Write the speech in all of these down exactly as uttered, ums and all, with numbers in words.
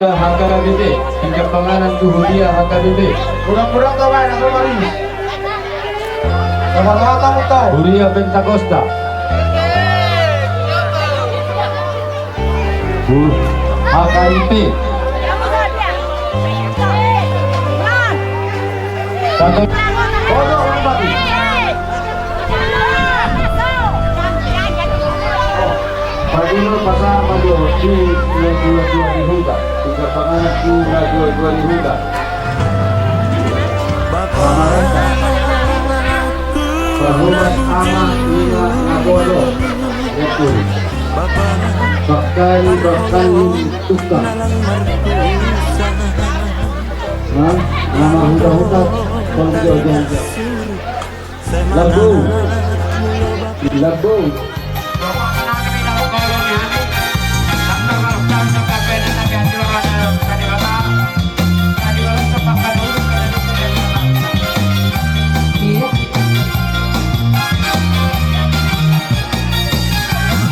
H K B P, tingkat panganan tu huria H K B P. Kurang-kurang kau main, aku main. Sama-sama kamu tahu. Huria Pentakosta. Hu-, H K I P. Satu. Pajolo pasahat ma jo di na dua-dua ni huta, tingkat panganan tu na dua-dua ni huta. Pamarenta, parumaen, ama, ina, na boa do. Betul. Pakkali, pakkali, tukang. Nah, nama huta-huta, panggilan-gilan. Lambung. Lambung.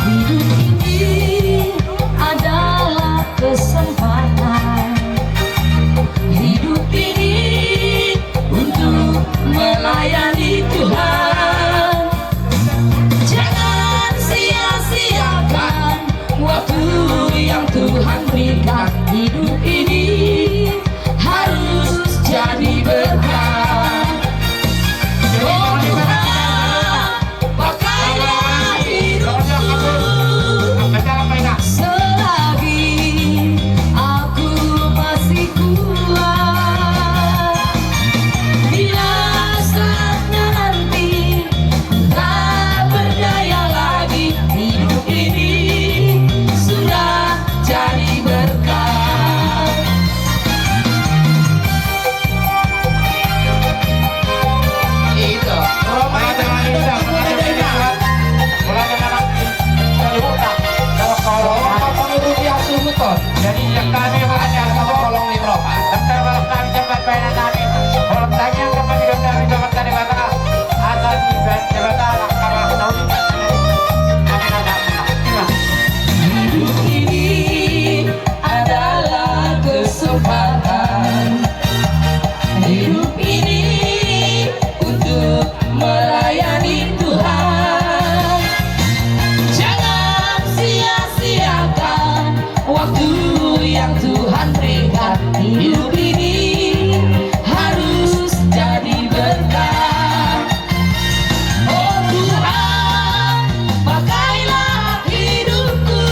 Hidup ini adalah kesempatan. Hidup ini untuk melayani Tuhan. Jangan sia-siakan waktu yang Tuhan berikan. Hidup ini harus jadi berkat. Oh Tuhan, pakailah hidupku selagi aku masih kuat. Bila saatnya nanti ku tak berdaya lagi, hidup ini sudah jadi berkat. Itu. Mulai dengan ini, mulai dengan ini, mulai dengan ini. Dari hutan, kalau, kalau, kalau rupiah sumuton. Jadi, yang kami makanya, kalau tolong di Eropa. Daftar balap kami, tempat pelayanan kami. Kalau tanya ke pemikiran dari Bapak tadi, Bapak, atau di Bapak, Bapak, kalau tahu, kami nggak pernah. Hidup ini adalah kesempatan. Hidup ini untuk melayani Tuhan. Jangan sia-siakan waktu yang Tuhan berikan. Hidup ini harus jadi berkat. Oh Tuhan, pakailah hidupku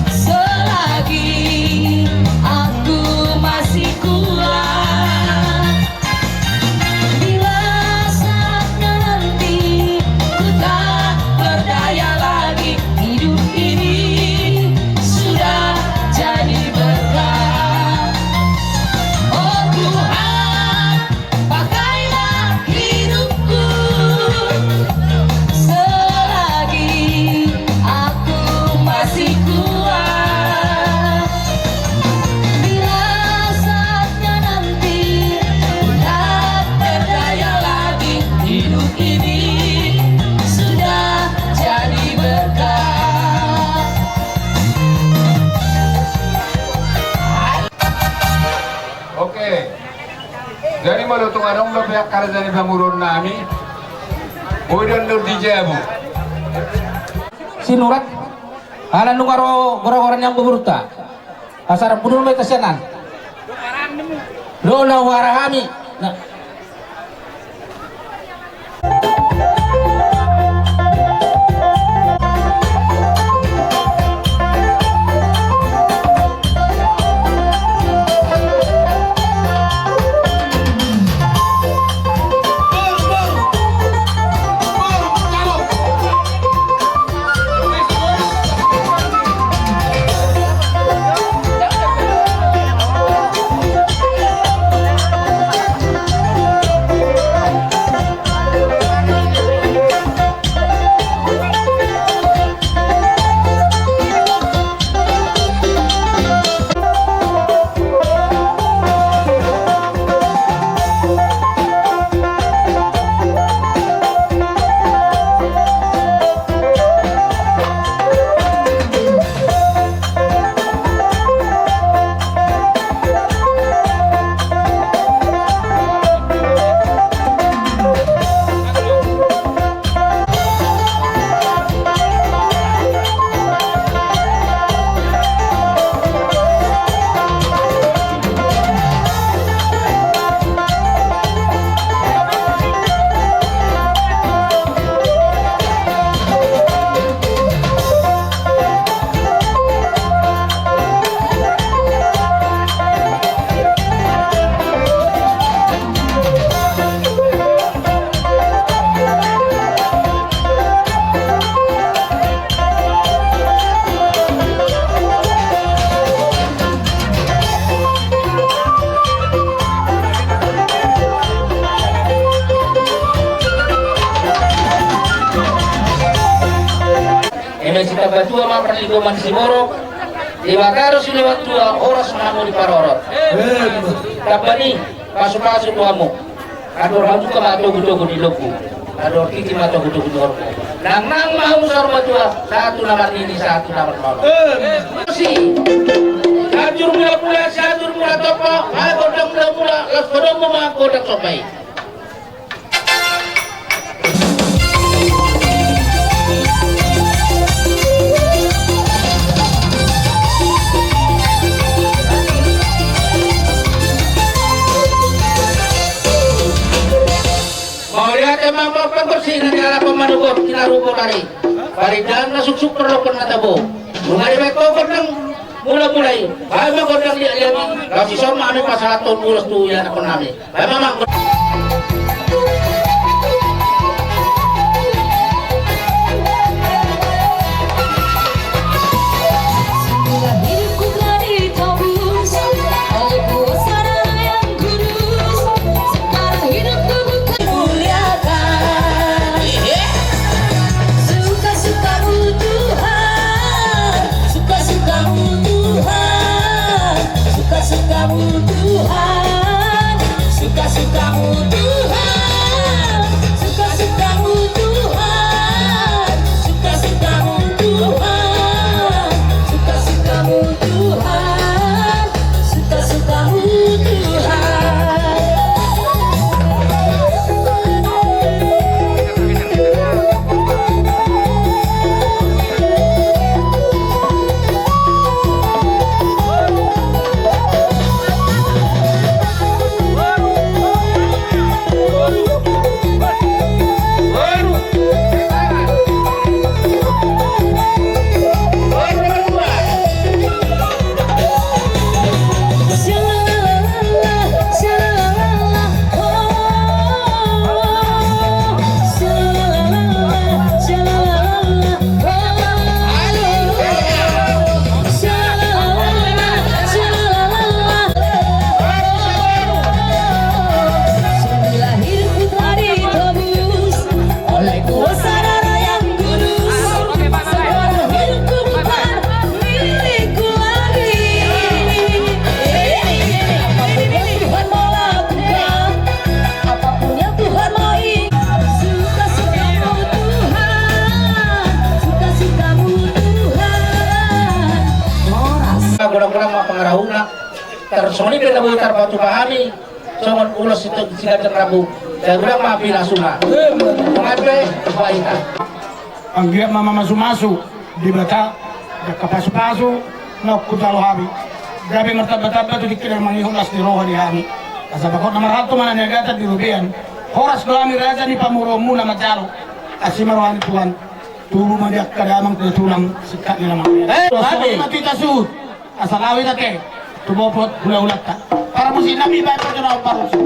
selagi aku masih kuat. Bila saatnya nanti ku tak berdaya lagi, hidup ini sudah jadi berkat. Oh Tuhan, pakailah hidupku selagi aku masih kuat. Bila saatnya nanti ku tak berdaya lagi, hidup ini sudah jadi berkat. Oke. Jadi molo tung adong dope angka raja ni pamoruon nami, boi do on di jabu. Sinurat, ala nunga ro gora-gora ni amangborunta. Asa rambu dulu ma hita sian an. Lo na huara hami. Na. Tamba tua ma parlinggoman siborok, Debata do silehon tua, horas ma hamu diparorot. Tamba ni pasupasu tu hamu. Andor hamu ma togutogu ni lombu, andor tingki ma togutogu ni horbo. Nangnang ma hamu saur matua, sahat tu na marnini, sahat tu na marnono. Sian juru mulamula, sian juru mula tompa, ai gondang mulamula, laos godangmu ma gondang somba i. Mauliate ma, amang panggorsina, di halak on manogor, di na rubo nari. Parindahan na suksuk, parlompan na tabo. Nunga dibaen ho gondang mulamula i, baen ma gondang liatliat i, laos dison ma hami pasahathon ulos tu ianakhonnami. Baen ma, amang. Sudah hidupku telah ditebus oleh kuasa darah yang kudus. Sekarang hidupku bukan muliakan. Suka-sukamu Tuhan, suka-sukamu Tuhan, suka-sukamu Tuhan, suka-sukamu Tuhan, suka-sukamu Tuhan, suka-sukamu Tuhan, suka-sukamu Tuhan. Suka-sukamu Tuhan. Oleh kuasa darah yang kudus, seluruh hidupku bukan milikku lagi. Apapun yang Tuhan mau lakukan, apapun yang Tuhan mau ingin, suka-sukamu Tuhan, suka-sukamu Tuhan. Horas. Godang-godang ma pangarahutna. Tarsongon i pe na boi tarpatupa hami songon ulos si ganjang rambu. Sai godang ma pinasuna. Nunga pe baita. Anggiat ma mamasumasu Debata, angka pasupasu naung hujalo hami, gabe martambatamba tu tingki na mangihut las ni roha di hami. Asa bagot na marhalto ma na niagatan di robean. Horas do hami raja ni pamoruonmuna manjalo. Asi ma roha ni Tuhan. Tubu ma di angka damang tu tulang singkat ni lamang. Eh, asa hami ma tu hita suhut. Asa laho hita ate tu bopot hulahulanta. Parmusiknami baen ma jo na parmusik.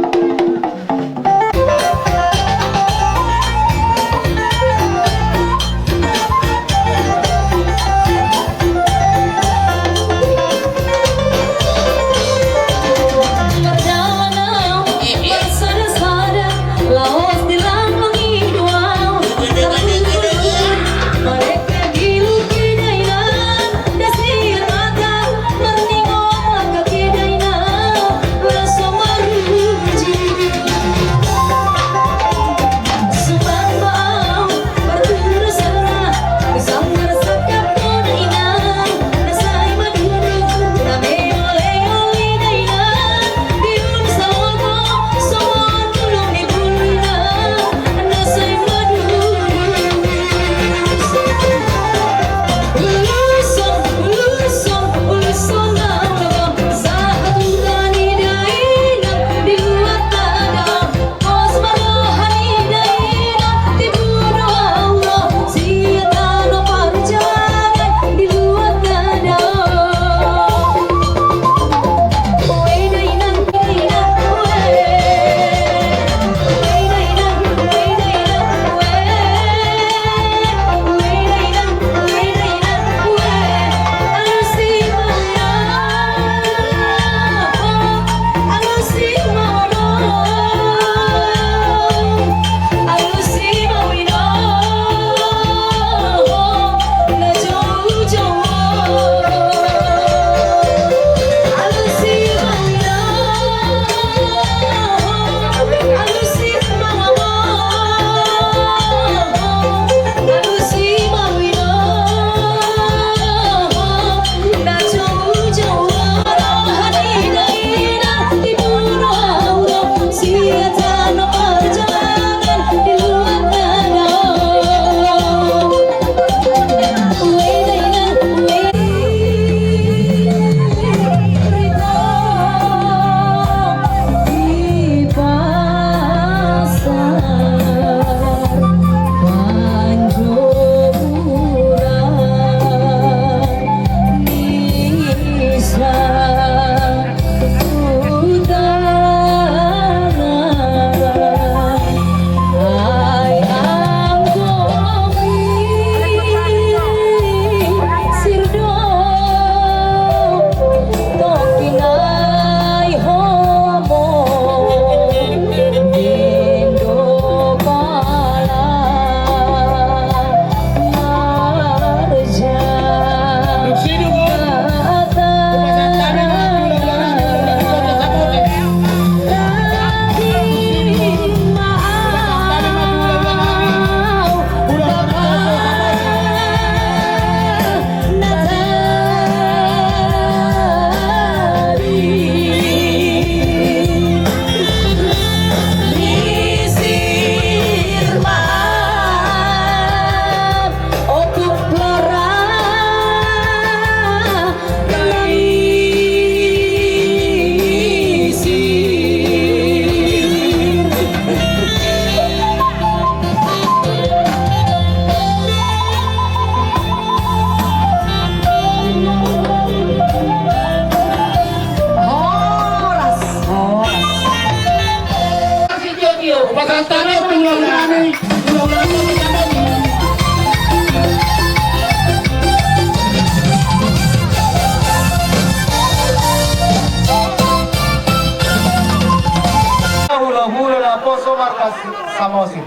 Markas Samosir.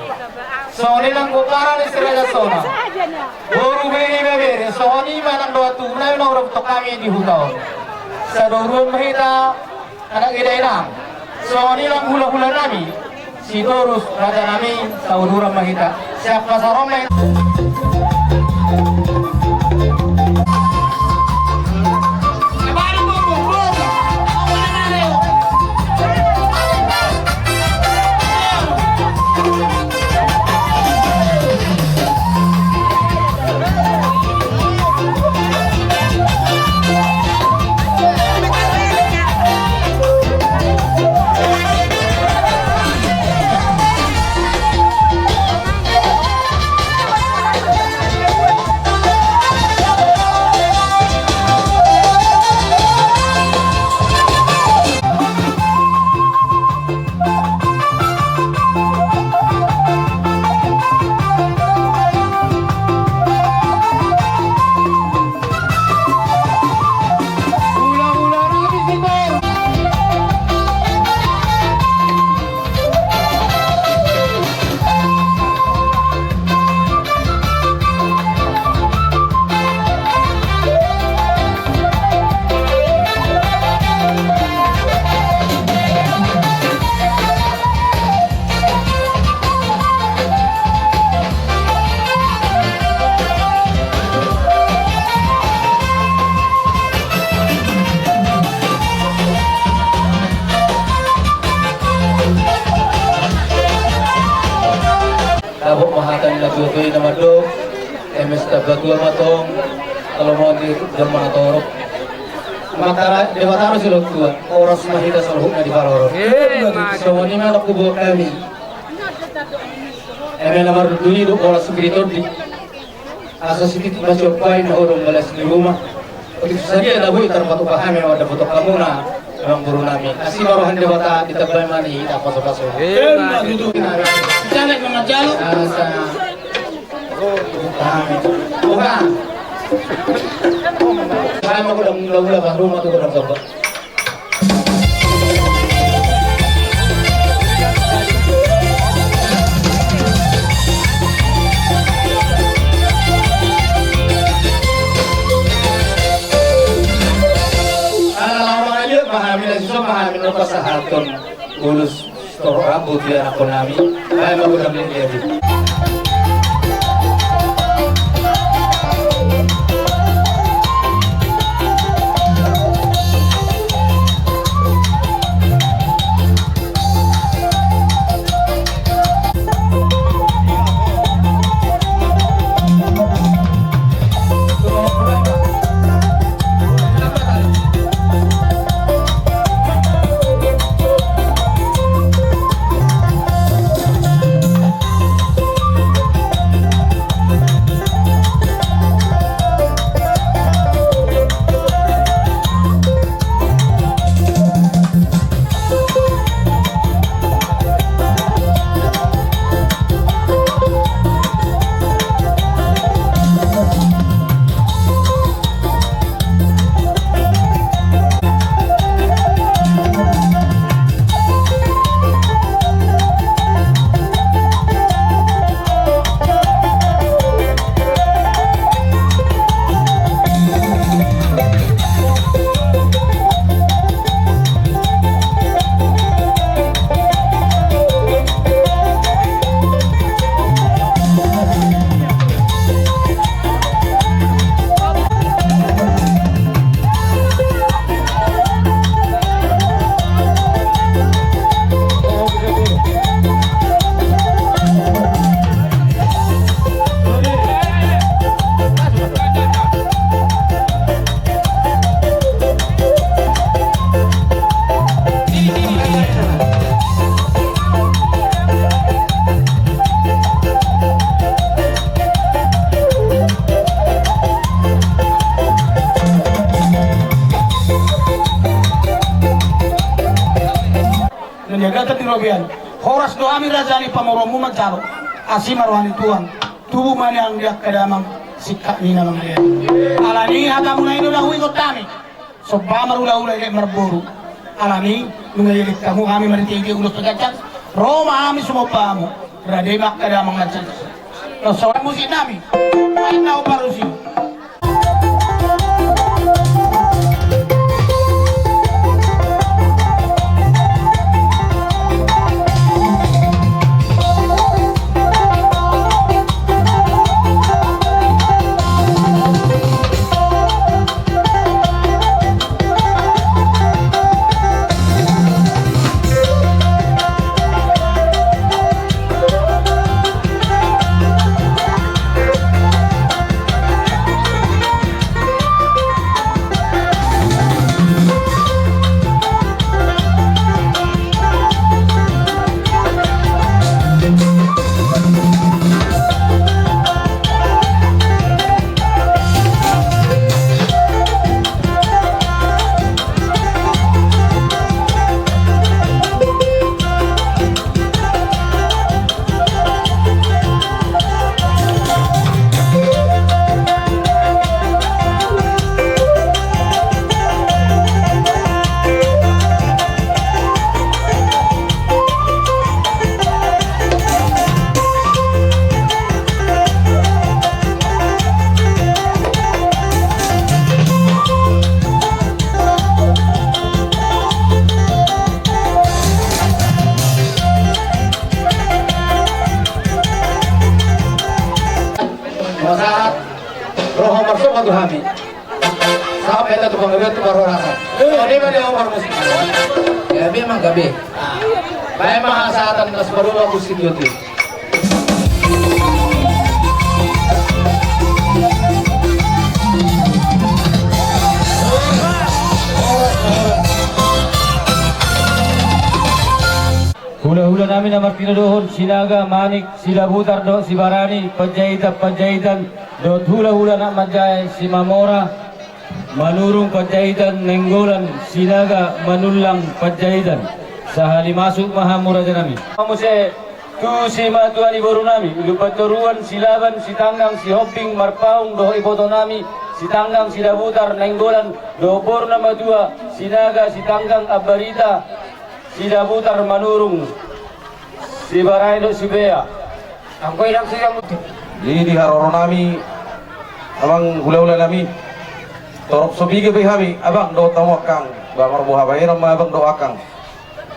Songon i nang pomparan ni si Raja Sona. Boru, bere, ibebere, songon i ma nang dongan tubu nami na hurang tong hami di huta on. Sadoruan ma hita, anak ida inang. Songon i nang hulahula nami. Sitorus raja nami, sauduran ma hita. Siap pasaron ma hita. Dapot ma hata ni natuatua i na mandok, eme sitamba tua ma tong, kalo mau di jolma na torop. Maka Debata ma silehon tua, horas ma hita saluhutna diparorot. Songon i ma na huboan hami. Eme na mardudu i do horas sipiritondi. Asa sititi ma siompai na hurang balas ni ruma. Otik sadia na boi tarpatupa hami mandapothon hamuna, amang boru nami. Asi ma roha ni Debata, ditambai ma ni hita pasupasu. Jalek ma manjalo. Asa. Buka. Baen ma godang hulahula, bah, ruma tu godang sombong. Ala laho mangaliat ma hami, na susa ma hami na pasahathon ulos. Torop rambu tu anakkon nami. Baen ma godang ni dia tu. Na niagatan di robean. Horas do hami raja ni pamoruonmu manjalo. Asi ma roha ni Tuhan. Tubu ma nian di angka damang singkat ni na mangalean. Alani hatamuna i do na huingot hami. Somba marhulahula, elek marboru. Alani nunga ielek hamu hami marhitehite ulos na ganjang. Ro ma hami sumomba hamu. Rade ma angka damang na cecek. Los songon musik nami. Main na uparusi. Masahat roha marsomba tu hami. Sampe tu panggabean tu parhorasan. Ode ma dia parmusik. Ya, memang gabe. Baen ma hasahatan na so paduahon musik i. Hulahula nami na martinodohon Sinaga, Manik, Sidabutar dohot Sibarani, Panjaitan, Panjaitan, dohot hulahula na manjae Simamora, Manurung, Panjaitan, Nainggolan, Sinaga, Manullang, Panjaitan. Sahali masuk ma hamu raja nami. Muse tu simatua ni boru nami, Lumbantoruan, Silaban, Sitanggang, Sihombing, Marpaung, dohot iboto nami, Sitanggang, Sidabutar, Nainggolan, dohot boru na matua, Sinaga, Sitanggang, Ambarita, Sidabutar, Manurung, Sibarani dohot Sibea. Anggo inang suang. Di, di haroro nami, amang hulahula nami, torop so bege pe hami, abang dohot hamu angkang, ba marboha bahenon ma abang dohot angkang.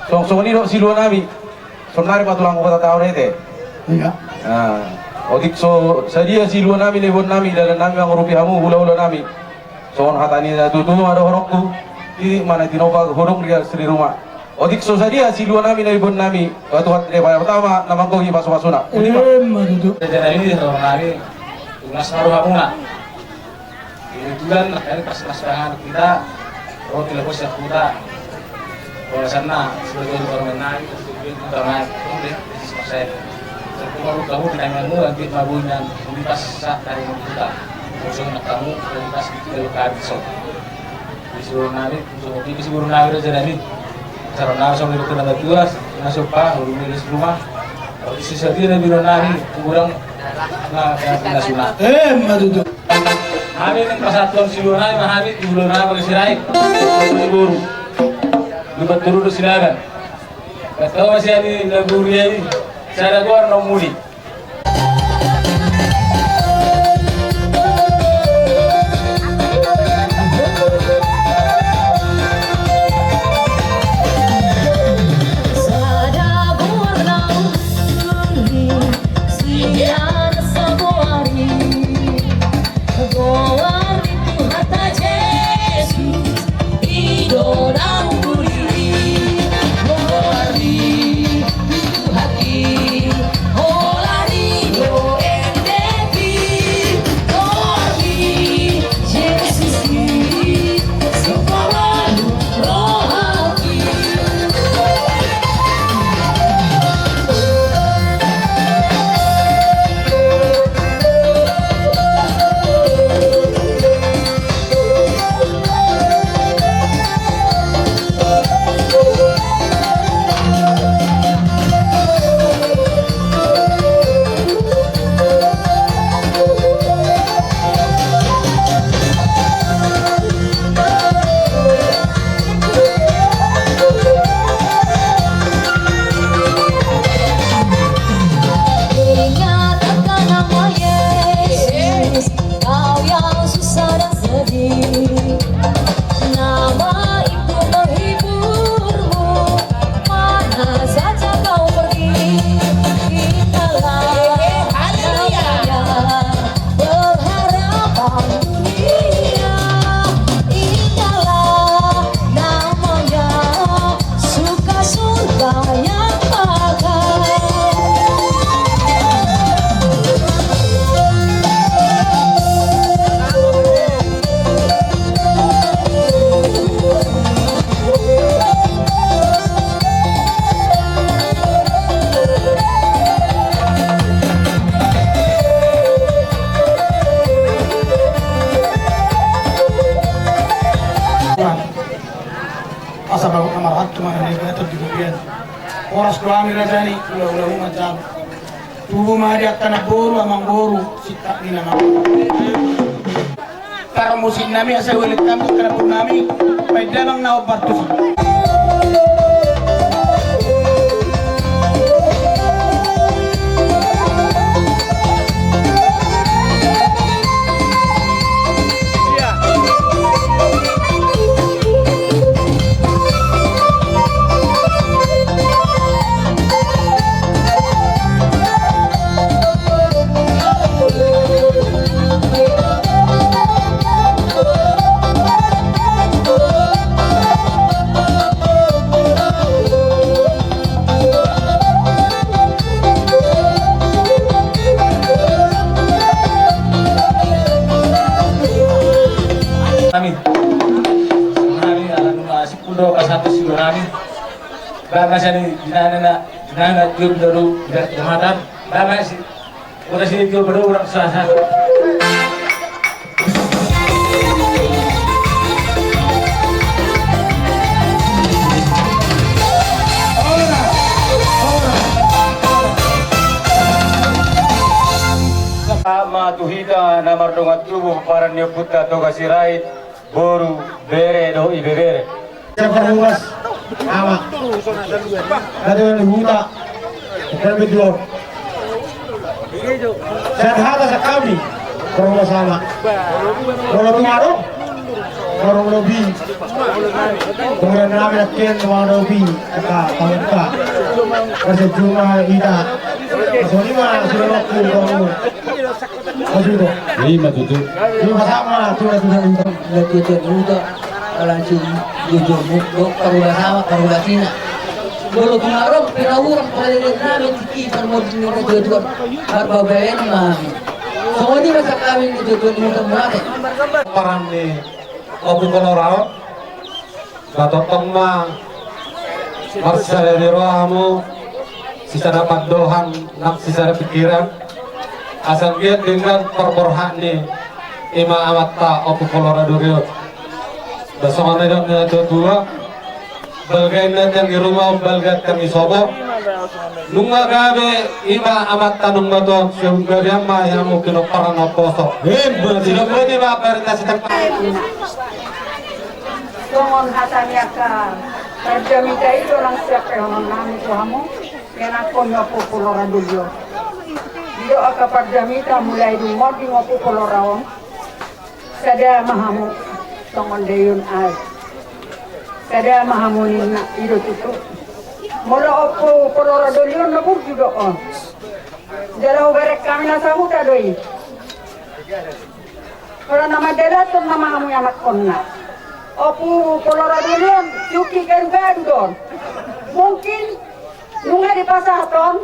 Songon, songon i dohot silua nami, saonari ma tulang hupatatahon hita. Iya. Nah, otik so sadia silua nami na iboan nami, dalan nami mangurupi hamu hulahula nami. Songon hata ni natuatua ma dohononku, titik ma na tinopa, godang rias di ruma. Otik so sadia silua nami na iboan nami, ba Tuhan Debata ma na manggohi pasupasuna. Emma tutu. Jadi ini, saudara nami, tunas ma rohamuna. Kebetulan, akhirna pas, pas tangan kita, roti lepos ya kita. Kalau sana, sebagai orang menang, itu juga kita naik, itu deh, bisnis pas saya. Tapi kalau kamu di tanganmu, nanti mabunyan, ini pas saat dari kita. Langsung kamu, dari pas itu, dari kami, so. Di seluruh nari, so, di seluruh nari aja dari. Sarana so, dari kena tuas, masuk pak, baru milis rumah. Kalau di sisa dia, dari nari, kurang, nah, kena, kena sunat. Emma tutu. Hami naeng pasahathon silua nami ma hami tu hulahula nami Sirait, boru Lumbantoruan dohot Silaban. Kata masih ada lagu riai, sada goar na muli. Sada goar na muli. Sian sagoar i, goar ni Tuhanta Jesus, i do na umuli. Goar ni Tuhan i, hola Asa bagot na marhak tu mana ni gatot di kupian. Horas do hami raja ni ula-ula umat jam. Tubu ma di angka na boru amang boru sikap ni nama. Parmusik nami asa uelik kami angka na boru nami. Baik damang na obar tusi. Kami. Kami ala nunga sipul do pasatus sido kami. Bama sani dinana na dinana tu baru tidak kecamatan. Bama si Kota sini tu baru orang sasa. Sama tu hita na mardongan tubu paran ni ompunta Toga Sirait, boru, bere dohot ibebere. Sian Parhobas, ama. Dari huta, dari Beduon. Sian hata sian hami, Parhobas ama. Molo tung adong, molo lobi. Kemudian nami nangkin molo lobi, kata pamungka. Masih cuma ita. Masih lima, sudah waktu, kamu. Ima tutu. Ima sama, tutu, tutu. Natuatua ni huta, ala si Jojo Muk, do, Parhobas ama, Parhobas ina. Molo tung adong pe na hurang pangalelenami, tiki parmoding ni natuatua. Marbabaen ma hami. Songon i ma sian hami natuatua ni huta Munate. Paran ni Ompu Kolora on. Ba tongtong ma marsada ni roha hamu, sisada pandohan nang sisada pikiran. Asa anggiat denggan parborhat ni ima amanta Ompu Kolora Durion. Ba songon na nidok ni natuatua, balga inna tiang i ruma, balga tiang i sopo. Nunga gabe ima amanta nunga tuang, sian gabe ama i hamu pinomparan na poso. Ima tutu. Sidok boti ma barita sitempat. Songon hata ni angka parjamita i do nang siapehonon nami tu hamu, ianakhon ni Ompu Kolora Durion. Didok angka parjamita mulai dung monding Ompu Kolora on, sada ma hamu, songon daion ai. Sada ma hamu ninna, i do tutu. Molo Ompu Kolora Durion na burju do on. Jala hubereng hami na sahuta do i. Holan na mandalathon nama hamu ianakhonna. Ompu Kolora Durion, tingki garu-garu do on. Mungkin nunga dipasahat on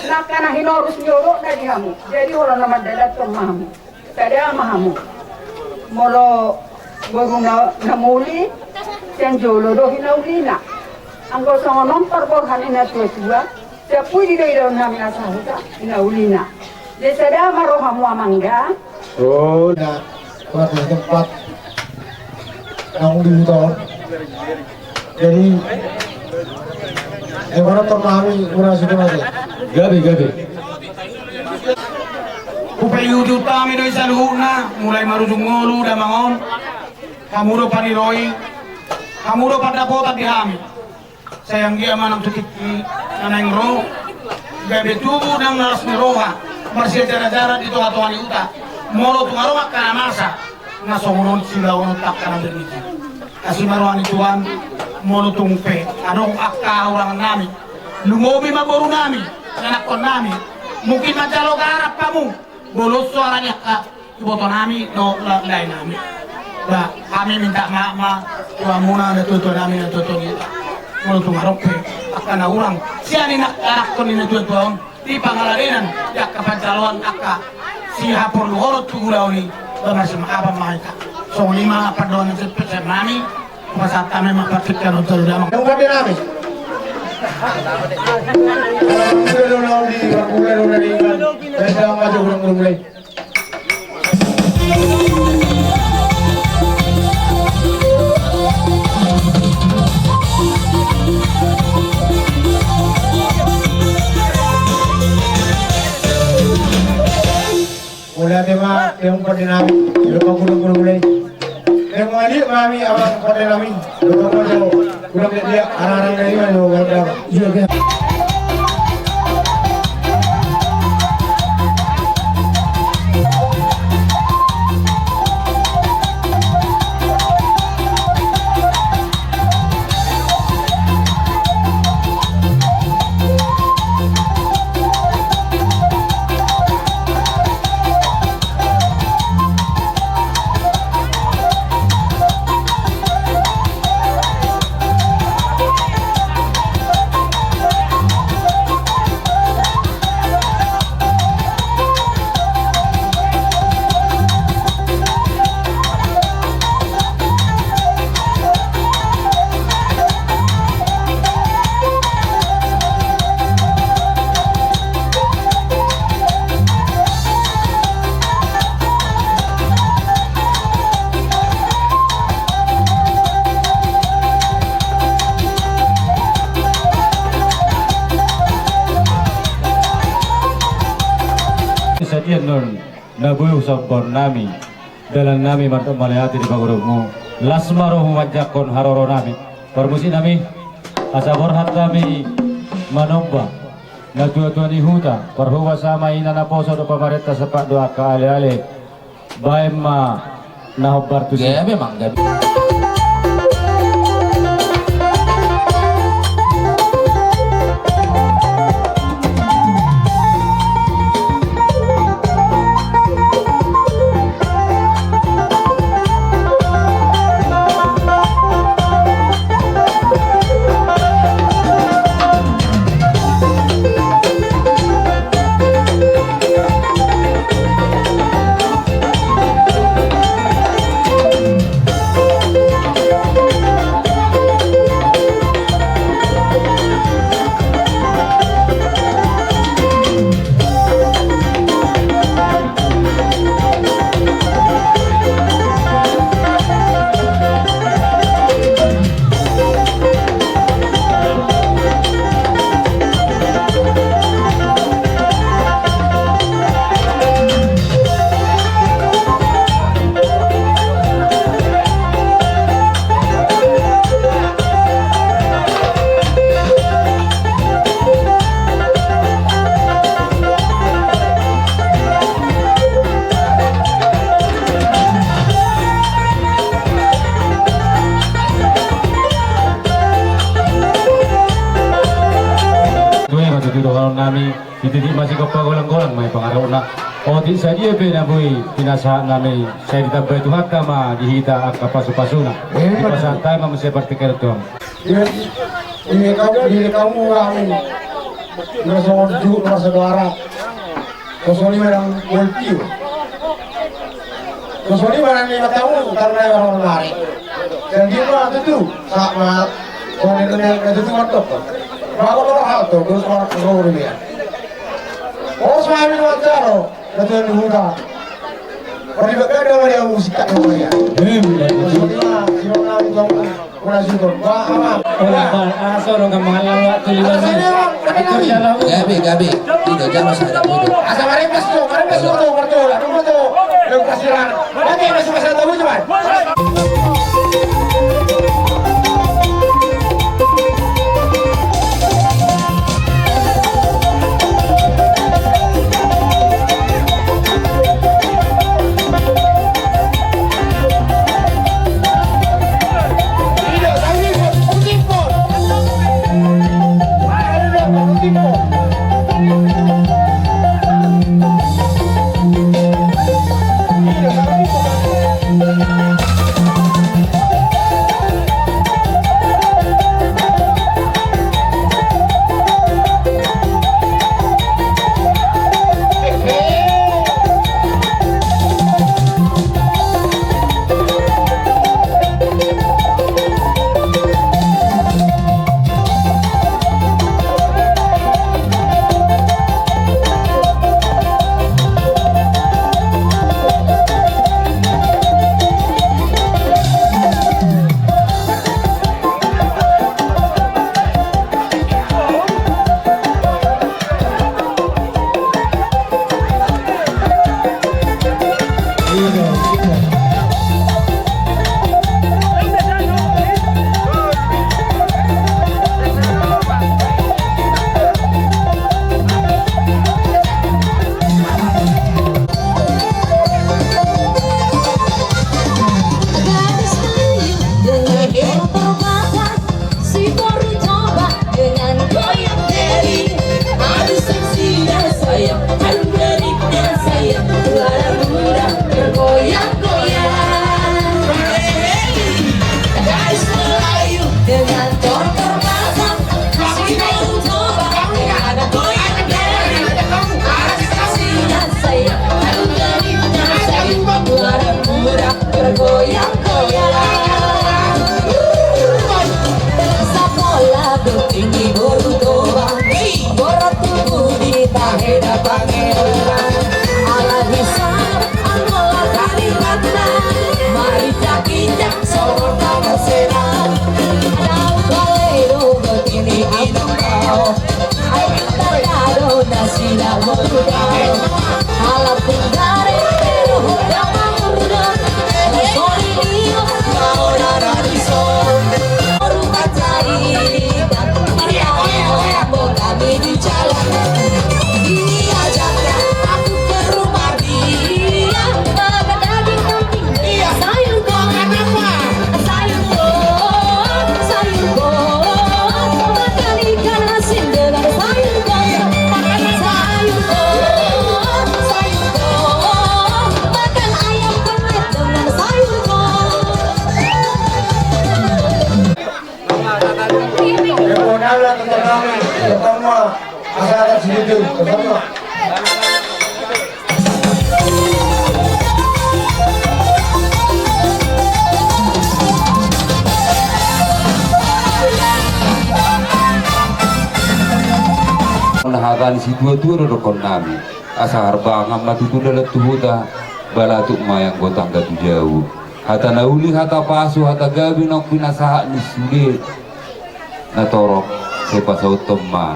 nangkin na hinorus ni olona di hamu. Jadi holan na mandalathon ma hamu. Sada ma hamu. Molo boru na, na muli, sian jolo do hinaulina. Anggo songon on parborhat ni natuatua, sian pudi do idaon nami na sahuta, hinaulina. Jadi sada ma rohamu amang da. Oh, na, kurang di tempat. Naung di huta on. Jadi, eh, mana pernah kami kurang situ aja. Gabe, gabe. Hupaihutihut hami do i saluhutna, mulai marujung ngolu damang on. Hamu do paniroi, hamu do pandapotan di hami. Sai anggiat manang tu tingki na naeng ro, gabe tubu nang na las ni roha, marsiajarajaran di tongatonga ni huta. Molo tung adong angka na masa, na songon on siulaononta angka na berniji. Asi ma roha ni Tuhan, molo tung pe adong angka hahurangannami, lumobi ma borunami, ianakhonnami, mungkin manjalo garat hamu, bolon soara ni angka ibotonami dohot la-, laenami. Ba, hami minta maaf ma tu hamuna natuatuanami, natuatua ni huta. Molo tung adong pe angka na hurang sian ianakhon ni natuatua on, di pangaladenan, di angka panjaloan angka sihaporluhonon tu ulaon i, ba marsimaafan ma hita. Songon i ma pandohan na sipet sian nami. Pasahat hami ma partingkian on tu damang. Yang kami nami. Kalau sudah lo nau di, mulai lo dari, dari damang aja udah mulai. Yang pada nami, yang kau guna guna mulai. Yang mali mami abang pada nami, yang kau mau jauh, udah dia arah-arah dari mana, udah. Iya, iya. Sadia nuaeng na boi husomba nami, dalan nami mardok mauliate di pagoronmu, las ma rohamu manjangkon haroro nami. Parmusik nami, asa borhat hami manomba natuatua ni huta, parhobas ama, ina naposo dohot pamarenta, sahat tu angka aleale, baen ma na hombar tusi. Gabe, Mang, gabe. Tutu ma tutu dohonon nami, di tingki masihol pagolanggolang ma i pangarahutna. Otik sadia pe na boi pinasahat nami, sai ditambai Tuhanta ma di hita angka pasupasuna. Dipasahat hami ma muse partingkian, Tulang. Di, di kaum, di kaum uang. Nomor songon tu, nomor saudara. Kosong lima nang golpio. Kosong lima nang lima taon, karena orang lari. Dan dia mah tutu, sama. Kau ni kena tutu mantap. Bago bago hal tu, terus orang kau ni ya. Oh, suami wajar. Natuatua ni huta. Ora di bagada ma dia musik tak ma dia. Em, ya, betul. Sila, sila, sila, sila, sila, sila. Ora, ba, ah, so, dong, gampang lalu, waktu lima menit. Itu jalan. Gabe, gabe. Tidak, jangan sadar, tidak. Asa marepes tu, marepes tu, marepes tu, marepes tu. Yang pasiran. Oke, masuk, masuk, tahu, cuman. Pertama, asa adat si Jujung, pertama. Nah, hata ni situatua do dohonon nami. Asa harbangan ma tutu dalan tu huta, balatuk ma ianggo tangga tu jabu. Hata na uli, hata pasu, hata gabe naung pinasahat ni sude na torop, sai pasahathon ma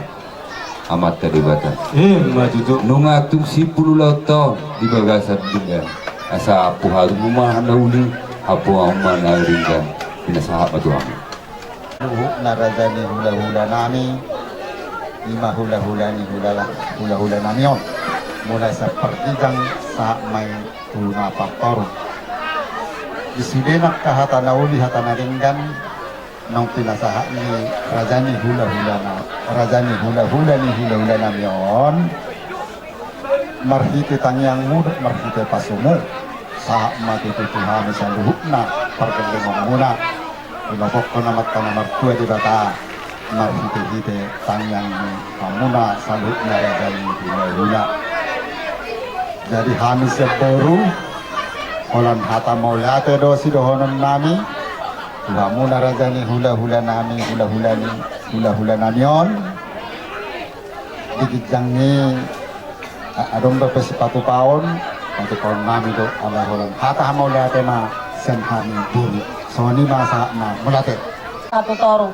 Amanta Debata. Ima tutu. Nunga tung simpul ulaonta on di bagasan denggan. Asa ampu hamu ma na uli, ampu hamu ma na denggan. Pinasahat ma tu hamu. Saluhutna raja ni hulahula nami, ima hulahula ni hulahula nami on. Mulai sian pargijang sahat ma i tu na partoru. Di sude nangkin hata na uli, hata na denggan, naung pinasahat ni raja ni hulahula na, raja ni hulahula ni hulahula nami on. Marhite tangiangmu dohot marhite pasumu, sahat ma tutu tu hami saluhutna pargellengonmuna. Dilopokhon Amanta na martua Debata marhitehite tangiang ni hamuna saluhutna raja ni hulahula. Jadi hami sian boru, holan hata mauliate do sidohonon nami tu hamuna raja ni hulahula nami, hulahula ni hulahula nami on. Di ginjang i, a-, adong dope sipatupaon, patupaon nami do, ala holan hata mauliate ma sian hami boru. Songon i ma sahatna, mauliate. Satu toru.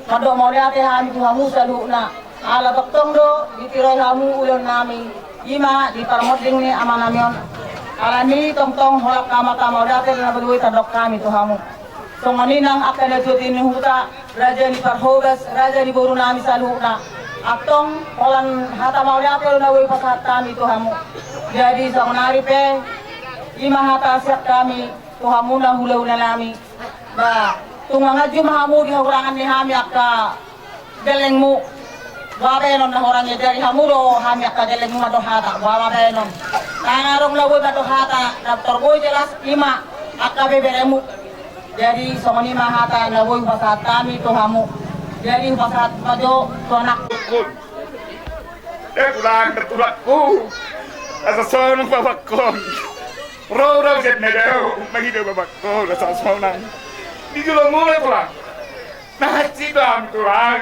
Mandok mauliate hami tu hamu saluhutna. Ala tongtong do ditiroi hamu ulaon nami. Ima di parmonding ni ama nami on. Alani tongtong holan hata mauliate do na boi tadok hami tu hamu. Songon i nang angka na tuatua ni huta, raja ni parhobas, raja ni boru nami saluhutna. Antong holan hata mauliate do na boi pasahat hami tu hamu. Jadi songon ari pe, ima hata sian hami tu hamuna hulahula nami. Ba, tung manganju ma hamu di hahurangan ni hami angka gellengmu. Boha baenon na hurang i, jadi hamu do hami angka gellengmu mandok hata, boha baenon. Ndang adong na boi mandok hata, na tor boi jelas ima angka beberemu. Jadi songon i ma hata na boi hupasahat hami tu hamu. Jadi hupasahat ma jo tu anakku. Tulang, tulang, tulangku. Asa sonang bapakku. Ro, ro, sian na dao mangido bapakku, asa sonang. Di jolo muna, tulang. Na hansit do hami, tulang.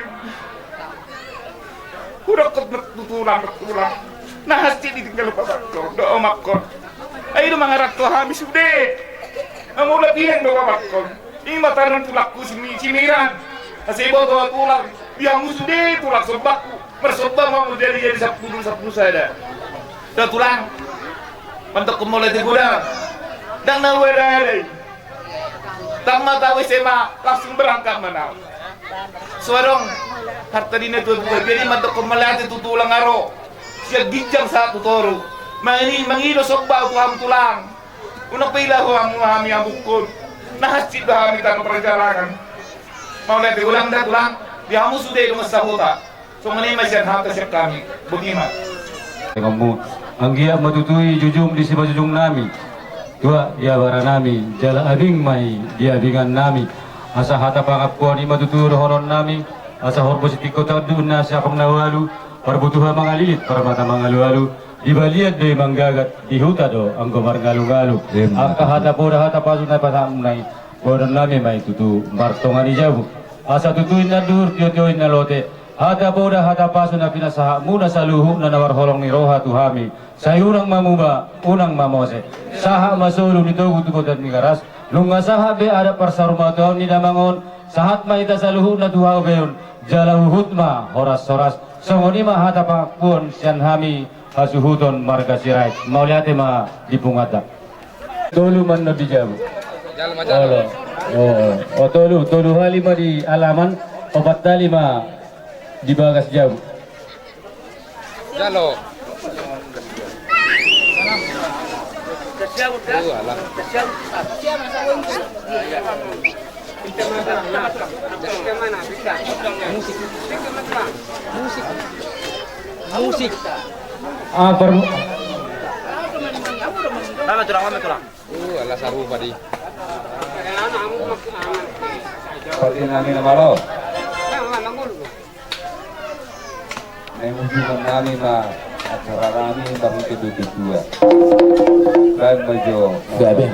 Hudok tu tulang, tulang. Na hansit ditinggal bapakku dohot omakku. Ai do mangaranto hami sude. Hamu lapian do bapakku. Ima taran tulangku si Mi-, si Miran. Asa iboto tulang. Di hamu sude tulang sombangku. Marsomba ma hamu jadi, jadi sampulu, sampulu sada. Da tulang. Mandok hamu mauliate godang. Ndang na huadahon i. Tama tahu S M A, langsung berangkat ma au. So adong harta di na tuatua, jadi mandok hamu mauliate tu tulang aro. Sian ginjang sahat tu toru. Mangi-, mangido somba tu hamu tulang. Unang pe ila ho hamu hami hamuhon. Na hansit do hami tano parjalanan. Mauliate godang da tulang. Di hamu sude dongan sahuta. Songon i ma sian hata sian hami, botima. Anggiat ma tutu i jujung di sipajujung nami, tua di abara nami, jala abing ma i di abingan nami. Asa hata pangampuon i ma tutu dohonon nami, asa horbo sitingko tanduk na siapang na ualu, parbutuha mangalilit, parmata mangalualu, dibalian do i manggagat, di huta do anggo marngalungalu. Angka hata poda hata pasu na pasahatmuna i, dohonon nami ma i tutu martonga ni jabu. Asa tutu inna duhur, tiotio inna lote, hata poda hata pasu na pinasahatmuna saluhutna na marholong ni roha tu hami. Sai unang ma muba, unang ma mose. Sahat ma solu ni togu tu Botanigaras. Nunga sahat be adat parsaurmatuaon ni damang on. Sahat ma hita saluhutna tu habebeon. Jala huhut ma horashoras. Songon i ma hata pangampuon sian hami hasuhuton marga Sirait. Mauliate ma di punguanta. Tolu ma annon di jabu. Jalo ma, jalo. Olo. O, o, tolu, tolu hali ma di alaman, opat hali ma di bagas jabu. Jalo. Alah. Musik. Musik. Musik. Ah, per- Lama tulang, lama tulang. Uh, alah sarupa di. Seperti nami nama lo. Ujungan nami ma acara nami marhite dua puluh dua. Baen ma jo. Baen.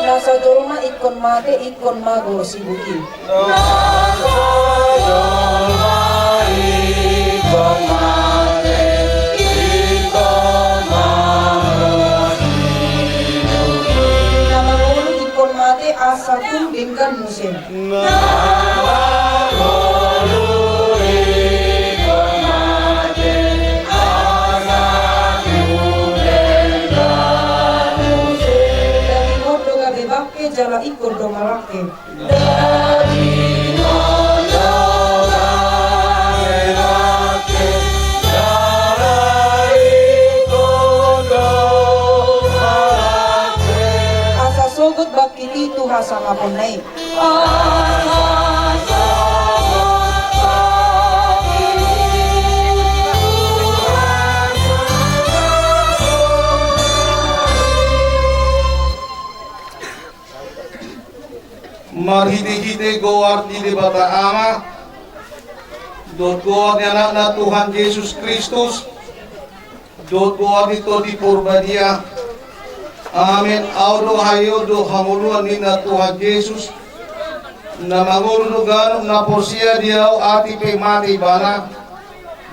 Na so jolma ingkon mate, ingkon mago sibuti. Na mangolu ingkon mate asa tung denggan muse. Na mangolu ingkon mate asa tung denggan muse. Daging on do gabe bangke jala ingkon do malangke. Daging on do gabe bangke jala ingkon do malangke. Asa sogot bangkit i tu hasangaponna i. Marhitehite goar ni Debata Ama dohot goar ni Anakna Tuhan Jesus Kristus, dohot goar ni Tondi Porbadia. Amen. Ahu do hahiahion dohot hangoluan ninna Tuhan Jesus, na mangolu do ganup na porsea di ahu, atik pe mate ibana,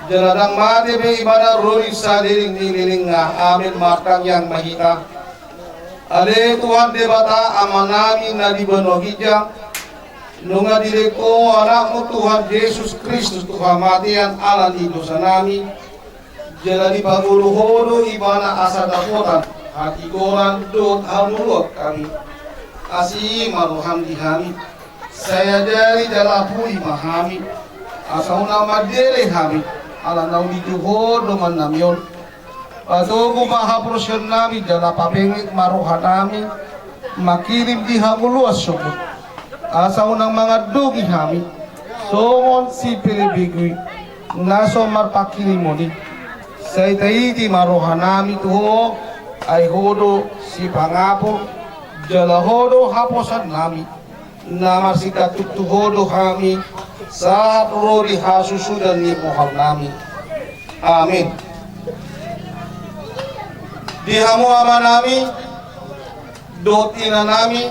jala ndang mate be ibana ro di saleleng ni lelengna. Amen. Martangiang ma hita. Ale Tuhan Debata Amanami na di banua ginjang, nunga dilehon Ho Anakmu Tuhan Jesus Kristus tu hamatean ala ni dosanami, jala dipangolu Ho do ibana asa dapotan hatigoran dohot hangoluan hami. Asi ma roham di hami. Sai ajari jala puli ma hami, asa unang mandele hami, ala nauli tu Ho dongannami on. Patogu ma haporseaonnami jala pabenget ma rohanami, manghirim di hangoluan sogot, asa unang mangandungi hami songon sipelebegu i na so marpanghirimon i. Sai taiti ma rohanami tu Ho, ai Ho do sipangapul, jala Ho do haposanami. Na marsingkat tu Ho do hami sahat ro di hasusudan ni rohanami. Amin. Di hamu amanami dohot inanami,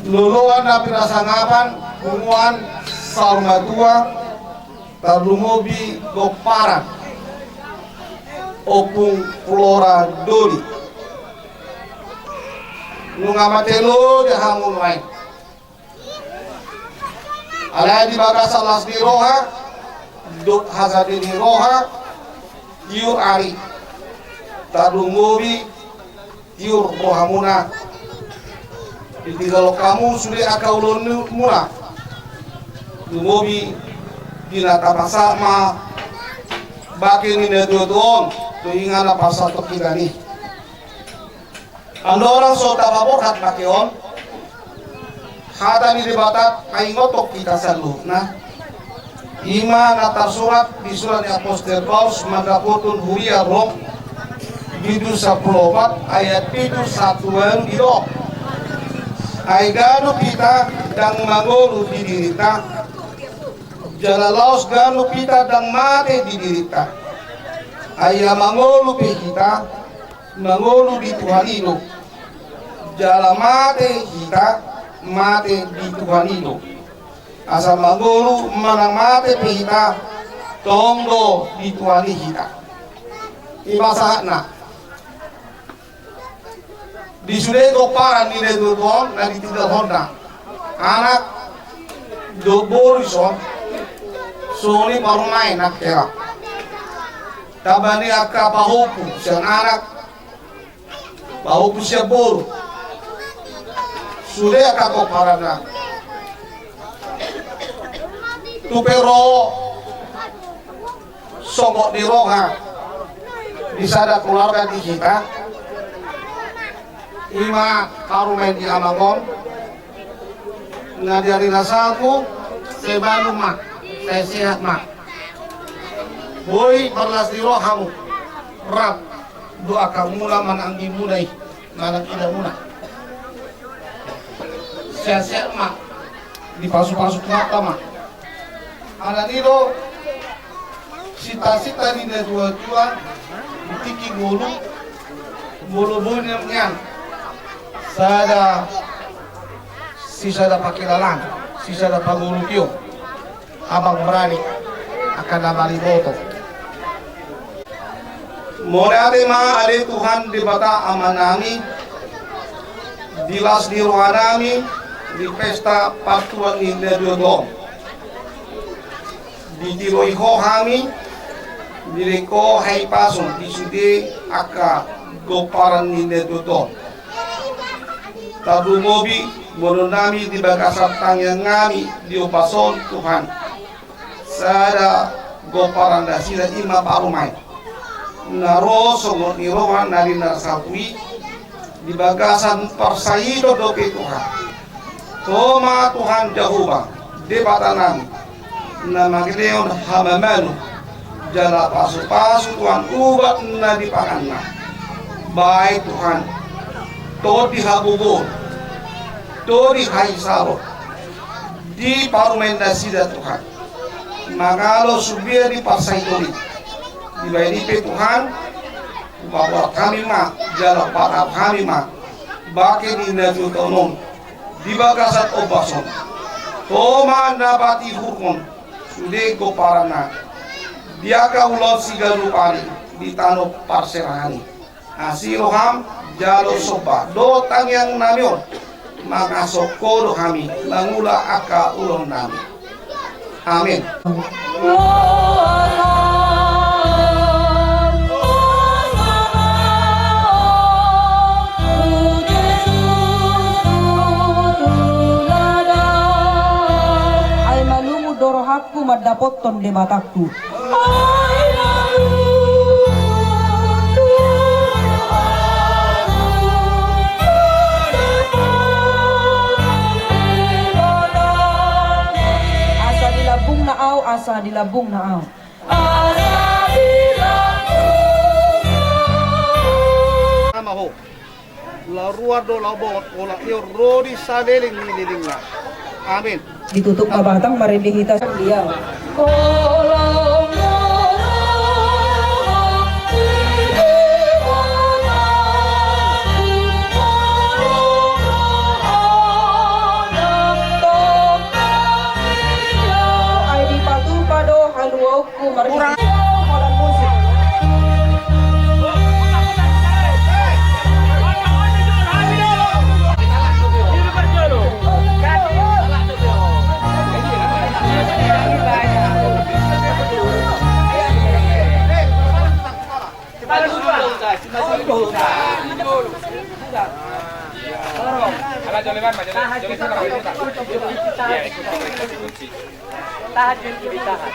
loloan na pinasangapan, punguan, saur matua, tarlumobi pomparan, Ompung Flora Doli. Nunga mate loja hamu nuaeng. Alai di bagasan las ni roha dohot hasadian ni roha, iur ari Tarlumobi tiur rohamuna, ditinggalhon hamu sude angka ulaonmuna. Lumobi di na tapasahat ma bangke ni natuatua on tu inganan parsatongkinan i. Andorang so tapaborhat bangke on, hata ni Debata paingothon hita saluhutna. I ma na tarsurat di surat ni apostel Paulus mandapothon huria Rom, bindu sampulu opat ayat pitu sahat tu ualu, didok: Ai ganup hita ndang mangolu di dirinta, jala laos ganup hita ndang mate di dirinta. Ai ia mangolu pe hita, mangolu di Tuhan i do. Jala mate hita, mate di Tuhan i do. Asa mangolu manang mate pe hita, tong do di Tuhan i hita. I ma sahatna. Di sude pomparan ni natuatua on na ditinggalhonna, anak dohot boru dison, songon i parumaen nang hera. Tamba ni angka pahompu sian anak, pahompu sian boru, sude angka pomparanna. Tu pe ro songon ni roha di sada keluarga di hita, i ma parumaen ni amang on, na di ari na salpu, sai malum ma, sai sehat ma. Boi marlas ni roha hamu, rap dohot angka muna manang anggimuna i, manang idamuna. Sehat-sehat ma, dipasupasu Tuhanta ma. Alani do sintasinta ni natuatua di tingki ngolu, molo boi nian sada, sisada pangkilalaan, sisada pangolupion. Abang berani akan nama liboto. Mauliate ma ale Tuhan Debata Amanami, di las ni rohanami di pesta partuat ni natuatua on. Ditiroi Ho hami, dilehon Ho hahipason di sude angka pomparan ni natuatua on. Tarlumobi boanonnami di bagasan tangiangnami di ombas on, Tuhan, sada pomparan nasida i ma parumaen na ro songon ni roha na di ari na salpu i di bagasan parsahiton dope, Tuhan. Ho ma Tuhan Jahowa Debatanami, na mangalehon hamamana jala pasupasu, Tuhan, ubat na dipanganna. Bahen, Tuhan, tondi hagogoon, tondi hahisaron di parumaen nasida, Tuhan. Mangalo sumbia di parsahiton i. Dibahen i pe, Tuhan, hupaboa hami ma jala huparau hami ma bangke ni natuatua on di bagasan ombas on. Ho ma na patihurhon sude pomparanna di angka ulaon siganup ari di tano parserahan i. Asi roham jalo somba dohot tangiangnami on, mangasok Ho do hami mangula angka ulaonnami. Amin. Ai malungun do rohangku mandapothon Debatangku. Asa di lambungna ahu, asa di lambungna ahu. Ama ho. Laho ruar do laho bongot, olat ni on ro di saleleng ni lelengna. Amin. Ditutup ma batang, marende hita. Dia. Ai dipatupa do haluaon. Ala jole ma, jole, jole. Iya, ikut, ikut, ikut. Tahan, Jon, tahan.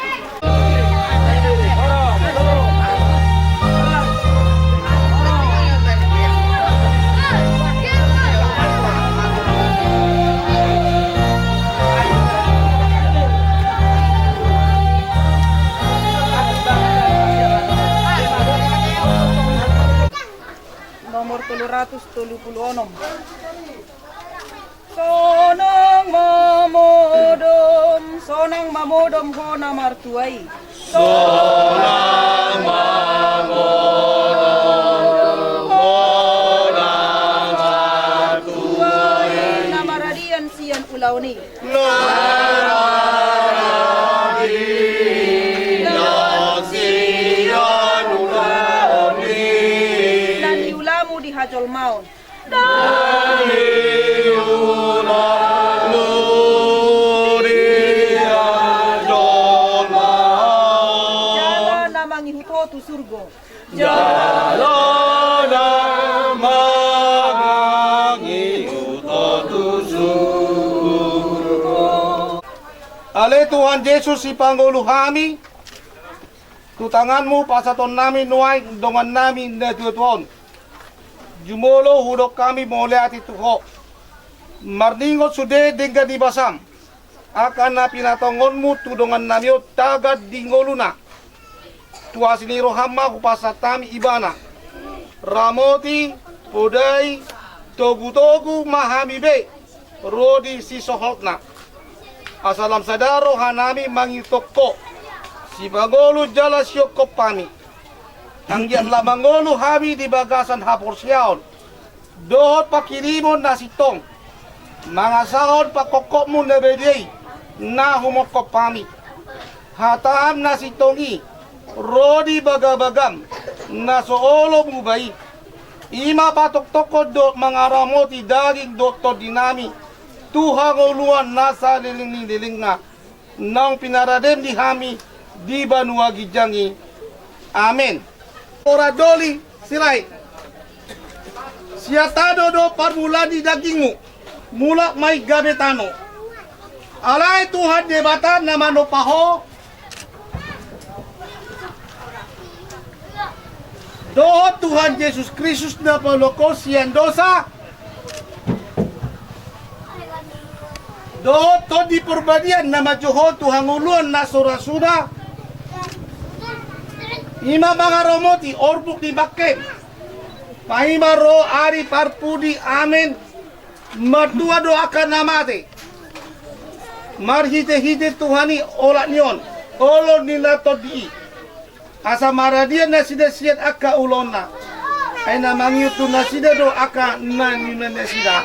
Nomor tolu ratus tolu pulu onom. Sonang mamodom, sonang mamodom ho na martua i. Sonang mamodom ho na martua i. Na maradian sian ulaon i. Na maradian sian ulaon i. Na niulamu di hajolmaon. Jala na mangihut ho tu surgo. Jala na mangihut ho tu surgo. Ale Tuhan Jesus, sipangolu hami, tu tanganmu pasahatonnami nuaeng dongannami na tuatua on. Jumolo hudok hami mauliate tu ho. Marningot sude denggan ni basam, angka na pinatongonmu tu dongannami on tagan di ngoluna. Tu asi ni roham ma hupasahat hami ibana. Ramoti, podai, togutogu ma hami be ro di sisohotna. Asa lam sada rohanami mangihuthon ho, sipangolu jala siongkop hami. Anggiat lam mangolu hami di bagasan haporseaon dohot panghirimon na sintong, mangasahon pangkophopmu na badia i na humongkop hami. Hatam na sintong i ro di bagabagam na so olo muba i, i ma patongtongkon dohot mangaramoti daging dohot tondinami tu hangoluan na saleleng ni lelengna, naung pinaradem di hami di banua ginjang i. Amen. Ora doli Silahi. Sian tano do parmulaan ni dagingmu, mulak ma i gabe tano. Alai Tuhan Debata na manompa ho dohot Tuhan Jesus Kristus na paluahon ho sian dosa dohot Tondi Parbadia na manjou ho tu hangoluan na so ra suda, i ma mangaramoti orbuk ni bangkem paima ro ari parpudi. Amen. Martua do angka na mate marhitehite Tuhan i olat ni on, olo ni na tondi i, asa maradian nasida sian angka ulaonna. Ai na mangihut tu nasida do angka na niula nasida.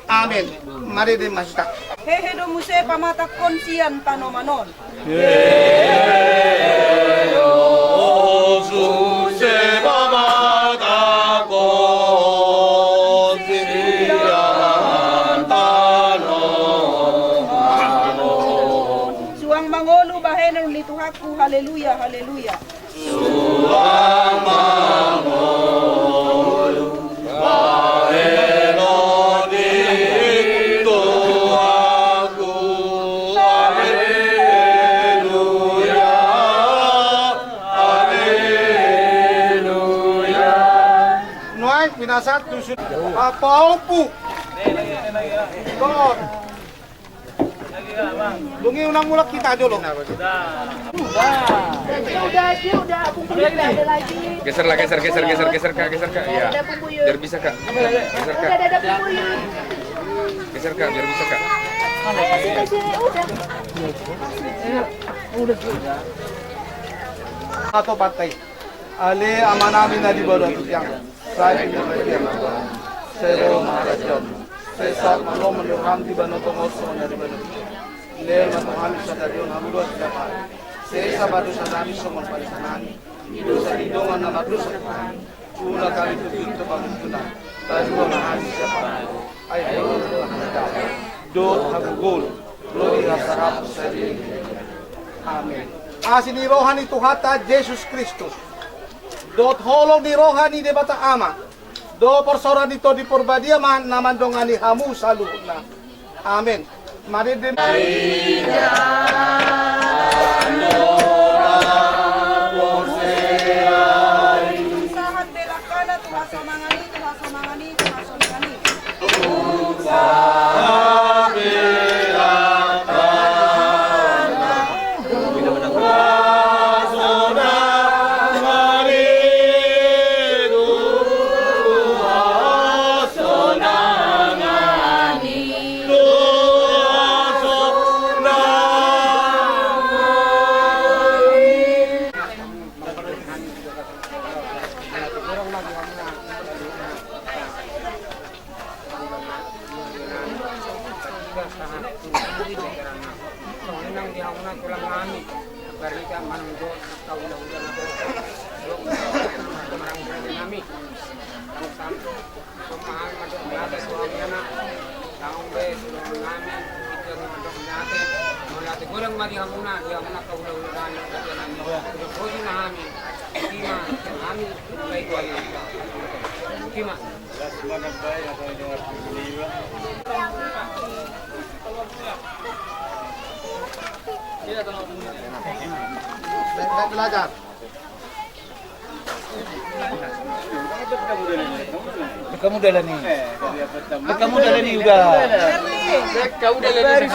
Amen. Marende ma hita. Hehe do muse pamatangkon sian tanoman on. Hehe do muse pamatangkon sian tanoman on. Suang mangolu bahenon ni Tuhanku, haleluya, haleluya. Suang mangolu bahenon ni Tuhanku, haleluya, haleluya. Nuaeng pinasahat tu sude papaompu. Dung i unang mulak hita jolo. Geser lah, geser, geser, geser, geser, Kak, geser, Kak. Iya. Biar bisa, Kak. Geser, Kak. Geser, Kak, biar bisa, Kak. Atau pantai. Ale Amanami na di banua ginjang. Sai pinarbadia ma roham. Sai ro ma harajaonmu. Sai saut ma lomo ni roham di banua tonga on songon na di banua ginjang. Lehon ma tu hami sadari on hangoluan siapari. Sesa ma dosanami songon panesanami di dosa ni dongan na mardosa tu hami. Unang hami togihon tu pangunjunan. Palua ma hami sian pangago. Ai Ho do dohot harajaon dohot hagogoon dohot hasangapon saleleng ni leleng. Amen. Asi ni roha ni Tuhanta Jesus Kristus, Dohot holong ni roha ni Debata Ama, dohot parsaoran ni Tondi Parbadia ma na mandongani hamu saluhutna. Amen. Marende. Sahat belakana tu hasonangan i, tu hasonangan i, tu hasonangan i. Belajar. Kamu dalan ni. Kamu dalan ni udah. Kamu dalan ni.